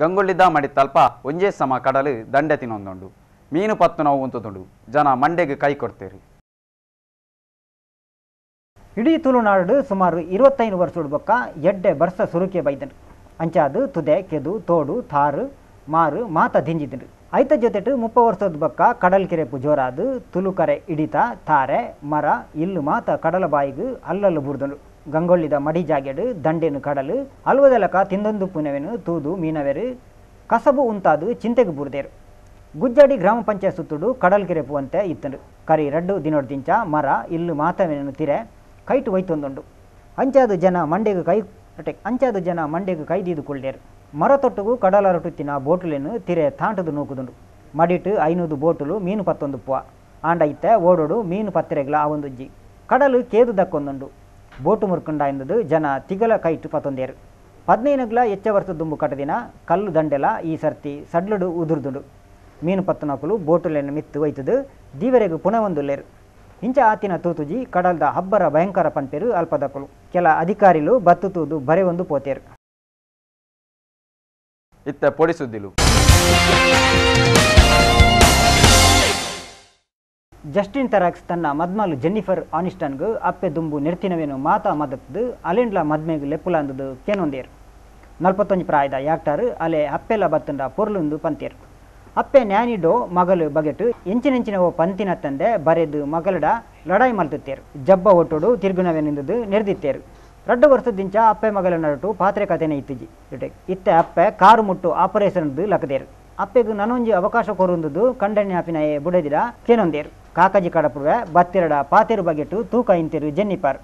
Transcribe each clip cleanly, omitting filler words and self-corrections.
ಗಂಗೊಳ್ಳಿದ ಮಡಿತಲ್ಪ ಒಂಜೇ ಸಮ ಕಡಲು ದಂಡೆ ತಿನ್ನೊಂದುಂಡು. ಮೀನು ಪತ್ತು ನಾವು ಉಂತುದುಂಡು. ಜನ ಮಂಡೆಗೆ ಕೈ ಕೊಡ್ತೇರಿ. ಇಡೀ ತುಳುನಾಡು ಸುಮಾರು 25 ವರ್ಷದ ಬೊಕ್ಕ ಎಡ್ಡೆ ಬರ್ಸ ಸುರುಕೆ ಬೈದಂಡು. ಅಂಚಾದು ತುದೆ ಕೆದು ತೋಡು ಥಾರು ಮಾರು ಮಾತ ದಿಂಜಿದಂಡು. ಐತ ಜೊತೆಟು 30 ವರ್ಷದ ಬೊಕ್ಕ ಕಡಲ್ ಕೆರೆಪು ಜೋರಾದು ತುಳುಕರೆ ಇಡಿತ ತಾರೆ ಮರ ಇಲ್ಲು ಮಾತ ಕಡಲ ಬಾಯಿಗೆ ಅಲ್ಲಲ್ಲು ಬುಡ್ದುಂಡು. ಗಂಗೊಳ್ಳಿದ ಮಡಿ ಜಾಗೆಡು ದಂಡೆನು ಕಡಲು ಅಲ್ವದಲಕ ತಿಂದೊಂದು ಪುನವೆನು ತೂದು ಮೀನವೆರು ಕಸಬು ಉಂತಾದು ಚಿಂತೆಗೆ ಬುಡ್ದೇರು. ಗುಜ್ಜಾಡಿ ಗ್ರಾಮ ಪಂಚಾಯತ್ ಸುತ್ತುಡು ಕಡಲ್ ಕೆರೆಪುವಂತೆ ಇತ್ತಂಡು. ಕರಿ ರಡ್ಡು ದಿನೊಡ್ದಿಂಚ ಮರ ಇಲ್ಲು ಮಾತವೆನು ತಿರೆ ಕೈಟು ಒಯ್ತೊಂದುಂಡು. ಅಂಚಾದು ಜನ ಮಂಡೆಗೆ ಕೈದೀದು ಕುಳ್ದೇರು. ಮರತೊಟ್ಟುಗು ಕಡಲರಟುತ್ತಿನ ಬೋಟುಲೆನು ತಿರೆ ತಾಂಟದು ನೂಕುದುಂಡು. ಮಡಿಟು 500 ಬೋಟುಲು ಮೀನು ಪತ್ತೊಂದುಪ್ಪುವ. ಆಂಡ ಇತ್ತೆ ಓಡೋಡು ಮೀನು ಪತ್ತೆರೆಗ್ಲ ಆವೊಂದುಜ್ಜಿ. ಕಡಲು ಕೇದು ದಕ್ಕೊಂದುಂಡು. ಬೋಟು ಮುರ್ಕುಂಡ ಎಂದುದು ಜನ ತಿಗಲ ಕೈಟು ಪತ್ತೊಂದೇರು. 15ಗ್ಲ ಎಚ್ಚ ವರ್ಷ ದುಂಬು ಕಟದಿನ ಕಲ್ಲು ದಂಡೆಲ ಈ ಸರ್ತಿ ಸಡ್ಲುಡು ಉದುರ್ದುಂಡು. ಮೀನು ಪತ್ತನಕುಲು ಬೋಟುಲೆನು ಮಿತ್ತು ಒಯ್ತದು ದೀವರೆಗು ಪುಣವೊಂದುಲ್ಲೇರು. ಇಂಚ ಆತಿನ ತೂತುಜಿ ಕಡಲ್ದ ಹಬ್ಬರ ಭಯಂಕರ ಪನ್ಪೆರು ಅಲ್ಪದಕುಲು. ಕೆಲ ಅಧಿಕಾರಿಲು ಬತ್ತು ತೂದು ಬರೆವೊಂದು ಪೋತೇರು. ಇತ್ತ ಪೊಡಿ ಸುದ್ದಿಲು. ಜಸ್ಟಿನ್ ಥೆರಾಕ್ಸ್ ತನ್ನ ಮದ್ಮಲು ಜೆನ್ನಿಫರ್ ಆನಿಸ್ಟನ್ಗ್ ಅಪ್ಪೆ ದುಂಬು ನೆರ್ತಿನವೇನು ಮಾತಾ ಮದತ್ದು ಅಲೆಂಡ್ಲ ಮದ್ಮೆಗ್ ಲೆಪ್ಪುಲಾಂದುದು ಕೇನೊಂದೇರು. 41 ಪ್ರಾಯದ ಯಾಕ್ಟರ್ ಅಲೆ ಅಪ್ಪೆಲ ಬತ್ತಂಡ ಪೊರ್ಲುಂದು ಪಂತೇರು. ಅಪ್ಪೆ ನ್ಯಾನಿಡೋ ಮಗಲು ಬಗೆಟು ಎಂಚಿನೆಂಚಿನವೋ ಪಂತಿನ ತಂದೆ ಬರೆದು ಮಗಲಡ ಲಡಾಯಿ ಮಲ್ತುತ್ತೇರು. ಜಬ್ಬ ಒಟ್ಟುಡು ತಿರ್ಗುನವೆನೆಂದು ನೆರೆದಿತ್ತೇರು. 2 ವರ್ಷದಿಂಚ ಅಪ್ಪೆ ಮಗಲ ನಡುಟು ಪಾತ್ರೆ ಕಥೆನೆ ಇತ್ತಿಜಿ. ಇತ್ತೆ ಅಪ್ಪೆ ಕಾರು ಮುಟ್ಟು ಆಪರೇಷನ್ ಲಕದೇರು. ಅಪ್ಪೆಗು ನನೊಂಜಿ ಅವಕಾಶ ಕೊರುಂದುದು ಕಂಡಣ್ಯ ಅಪಿನಯೆ ಬುಡೆದಿಡ ಕೇನೊಂದೇರು. ಕಾಕಜಿ ಕಡಪುವೆ ಬತ್ತಿರಡ ಪಾತೆರು ಬಗೆಟು ತೂಕ ಇಂತಿರು ಜೆನ್ನಿಪರ್.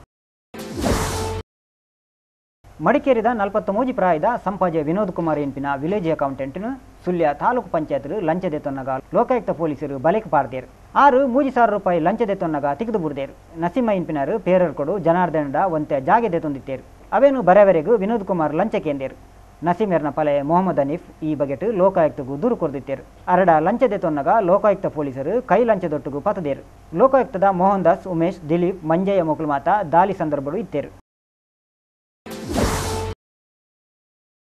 ಮಡಿಕೇರಿದ 43 ಪ್ರಾಯದ ಸಂಪಾಜೆ ವಿನೋದ್ ಕುಮಾರ್ ಎಂಪಿನ ವಿಲೇಜ್ ಅಕೌಂಟೆಂಟ್ನು ಸುಳ್ಯ ತಾಲೂಕು ಪಂಚಾಯತ್ ಲಂಚ ದೆತ್ತೊನ್ನಗ ಲೋಕಾಯುಕ್ತ ಪೊಲೀಸರು ಬಲೆಕ್ ಪಾರ್ದೇರು. 6,000 ರೂಪಾಯಿ ಲಂಚ ದೆತ್ತೊನ್ನಗ ತಿಕ್ದು ಬುಡ್ದೇರು. ನಸೀಮ ಇಂಪಿನರು ಪೇರರ್ ಕೊಡು ಜನಾರ್ದನಡ ಒಂತೆ ಜಾಗೆ ದೆತ್ತೊಂದಿತ್ತೇರು. ಅವೇನು ಬರೆವರೆಗೂ ವಿನೋದ್ ಕುಮಾರ್ ಲಂಚ ಕೇಂದೇರು. ನಸೀಮೆರ್ನ ಪಲೆ ಮೊಹಮ್ಮದ್ ಹನೀಫ್ ಈ ಬಗೆಟು ಲೋಕಾಯುಕ್ತಗೂ ದೂರು ಕೊರ್ದಿತ್ತೇರು. ಅರಡ ಲಂಚ ದೆತ್ತೊನ್ನಗ ಲೋಕಾಯುಕ್ತ ಪೊಲೀಸರು ಕೈ ಲಂಚದೊಟ್ಟುಗು ಪತದೇರು. ಲೋಕಾಯುಕ್ತದ ಮೋಹನ್ ದಾಸ್, ಉಮೇಶ್, ದಿಲೀಪ್, ಮಂಜಯ್ಯ ಮೊಕುಲು ಮಾತ ದಾಲಿ ಸಂದರ್ಭಡು ಇತ್ತೇರು.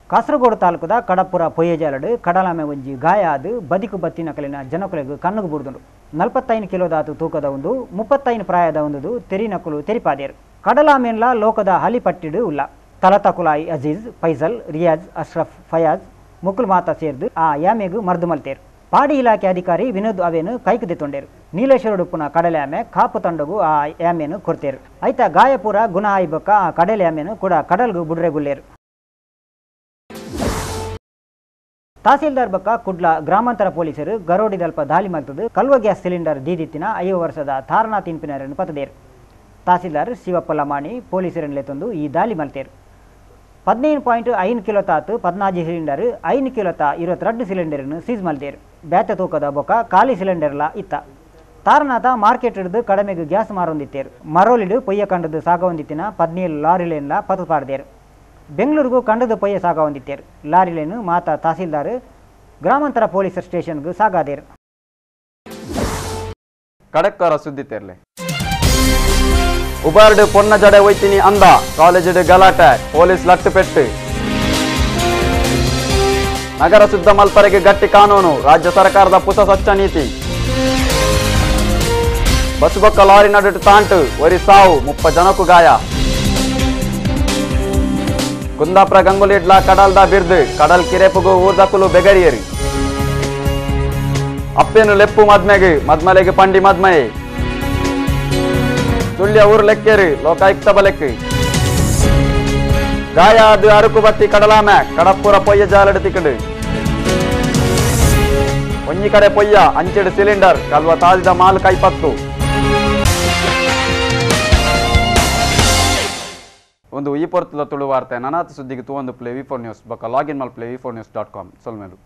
ಕಾಸರಗೋಡು ತಾಲೂಕುದ ಕಡಪುರ ಪೊಯ್ಯಜಾಲಡು ಕಡಲಾಮೆ ಒಂಜಿ ಗಾಯ ಆದು ಬದಿಕು ಬತ್ತಿನ ಕಲಿನ ಜನಕುಲೆಗು ಕಣ್ಣುಗು ಬುಡ್ದುಂಡು. 45 ಕಿಲೋದಾತು ತೂಕದ ಒಂದು 35 ಪ್ರಾಯದ ಒಂದು ತೆರಿನಕುಲು ತೆರಿಪಾದೇರು. ಕಡಲಾಮೆನ್ಲ ಲೋಕದ ಹಲಿಪಟ್ಟಿಡು ಉಲ್ಲ. ತಲತಕುಲಾಯಿ ಅಜೀಜ್, ಫೈಜಲ್, ರಿಯಾಜ್, ಅಶ್ರಫ್, ಫಯಾಜ್ ಮುಕುಲ್ ಮಾತಾ ಸೇರ್ದು ಆ ಯಾಮೆಗು ಮರ್ದು ಮಲ್ತೇರು. ಪಾಡಿ ಇಲಾಖೆ ಅಧಿಕಾರಿ ವಿನೋದ್ ಅವೇನು ಕೈಕು ದೆತ್ತೊಂಡೇರು. ನೀಲೇಶ್ವರಡುಪ್ಪುನ ಕಡಲೆ ಕಾಪು ತಂಡಗು ಆ ಯಾಮೆನು ಕೊರ್ತೇರು. ಐತ ಗಾಯಪುರ ಗುಣ ಆಯ್ಬಕ್ಕ ಆ ಕಡಲೆ ಯಾಮೆನು ಕೂಡ ಕಡಲ್ಗು ಬುಡ್ರೆಗುಲ್ಲೇರು. ತಹಸೀಲ್ದಾರ್ ಬಕ್ಕ ಕುಡ್ಲ ಗ್ರಾಮಾಂತರ ಪೊಲೀಸರು ಗರೋಡಿದಲ್ಪ ದಾಳಿ ಮಲ್ತದು ಕಲ್ವ ಗ್ಯಾಸ್ ಸಿಲಿಂಡರ್ ದೀದಿತ್ತಿನ 5 ವರ್ಷದ ತಾರನಾಥ್ ಇನ್ಪಿನರನ್ನು ಪತದೇರು. ತಹಸೀಲ್ದಾರ್ ಶಿವಪ್ಪ ಲಮಾಣಿ ಪೊಲೀಸರನ್ನು ಲೆತ್ತೊಂದು ಈ ದಾಳಿ ಮಲ್ತೇರು. 15.5 ಕಿಲೋ ತಾತು 14 ಸಿಲಿಂಡರ್ 5 ಕಿಲೋ ತಾ 22 ಸಿಲಿಂಡರ್ನು ಸೀಸ್ ಮಲ್ತೇರು. ಬ್ಯಾತ ತೂಕದ ಬೊಕ್ಕ ಖಾಲಿ ಸಿಲಿಂಡರ್ಲ ಇತ್ತ. ತಾರನಾಥ ಮಾರ್ಕೆಟ್ ಹಿಡಿದು ಕಡಿಮೆಗೆ ಗ್ಯಾಸ್ ಮಾರೊಂದಿತ್ತೇರು. ಮರೋಲಿಡು ಪೊಯ್ಯ ಕಂಡದು ಸಾಗವಂದಿತ್ತಿನ 17 ಲಾರಿಲೇನ್ಲ ಪತು ಪಾಡ್ದೇರು. ಬೆಂಗಳೂರಿಗೂ ಕಂಡದ ಪೊಯ್ಯ ಸಾಗವಂದಿತ್ತೇರು. ಲಾರಿಲೇನು ಮಾತಾ ತಹಸೀಲ್ದಾರ್ ಗ್ರಾಮಾಂತರ ಪೊಲೀಸ್ ಸ್ಟೇಷನ್ಗೂ ಸಾಗಾದೇರು. ಕಡಕ್ಕರ ಸುದ್ದಿ ತೆರಲೆ. ಉಬಾರ್ಡು ಪೊನ್ನ ಜಡೆ ಒಯ್ತೀನಿ ಅಂದ ಕಾಲೇಜಿಡು ಗಲಾಟೆ, ಪೊಲೀಸ್ ಲಟ್ಟು ಪೆಟ್ಟು. ನಗರ ಶುದ್ಧ ಮಲ್ಪರೆಗೆ ಗಟ್ಟಿ ಕಾನೂನು, ರಾಜ್ಯ ಸರ್ಕಾರದ ಪುಸ ಸ್ವಚ್ಛ ನೀತಿ. ಬಸ್ ಬೊಕ್ಕ ಲಾರಿ ನಡುಟು ತಾಂಟು, ಒರಿ ಸಾವು, 30 ಜನಕ್ಕೂ ಗಾಯ. ಕುಂದಾಪುರ ಗಂಗುಲಿಡ್ಲ ಕಡಲ್ದ ಬಿರ್ದು, ಕಡಲ್ ಕಿರೇಪುಗು ಊರ್ದಕುಲು ಬೆಗರಿಯರಿ. ಅಪ್ಪೇನು ಲೆಪ್ಪು ಮದ್ಮೆಗೆ, ಮದ್ಮಲೆಗೆ ಪಂಡಿ ಮದ್ಮಯೆ. ಸುಳ್ಯ ಊರು ಲೆಕ್ಕೇರು, ಲೋಕಾಯುಕ್ತ ಬಲೆಕ್ಕು. ಗಾಯ ಅದು ಅರುಕು ಬತ್ತಿ ಕಡಲಾಮೆ, ಕಡಪ್ಪುರ ಪೊಯ್ಯ ಜಾಲಡು ತಿಕ್ಕಡು. ಒಂಜಿ ಕಡೆ ಪೊಯ್ಯ ಅಂಚೆಡು ಸಿಲಿಂಡರ್, ಕಲ್ವ ತಾದಿದ ಮಾಲ್ ಕೈಪತ್ತು. ಒಂದು ಈ ಪೊರ್ತದ ತುಳು ವಾರ್ತೆ ನನಾತ ಸುದ್ದಿಗೆ ತೂವೊಂದು play V4 news ಬೊಕ್ಕ ಲಾಗಿನ್ ಮಲ್ಪ್ಲೆ v4news.com ಸೊಲ್ಮೆಲು.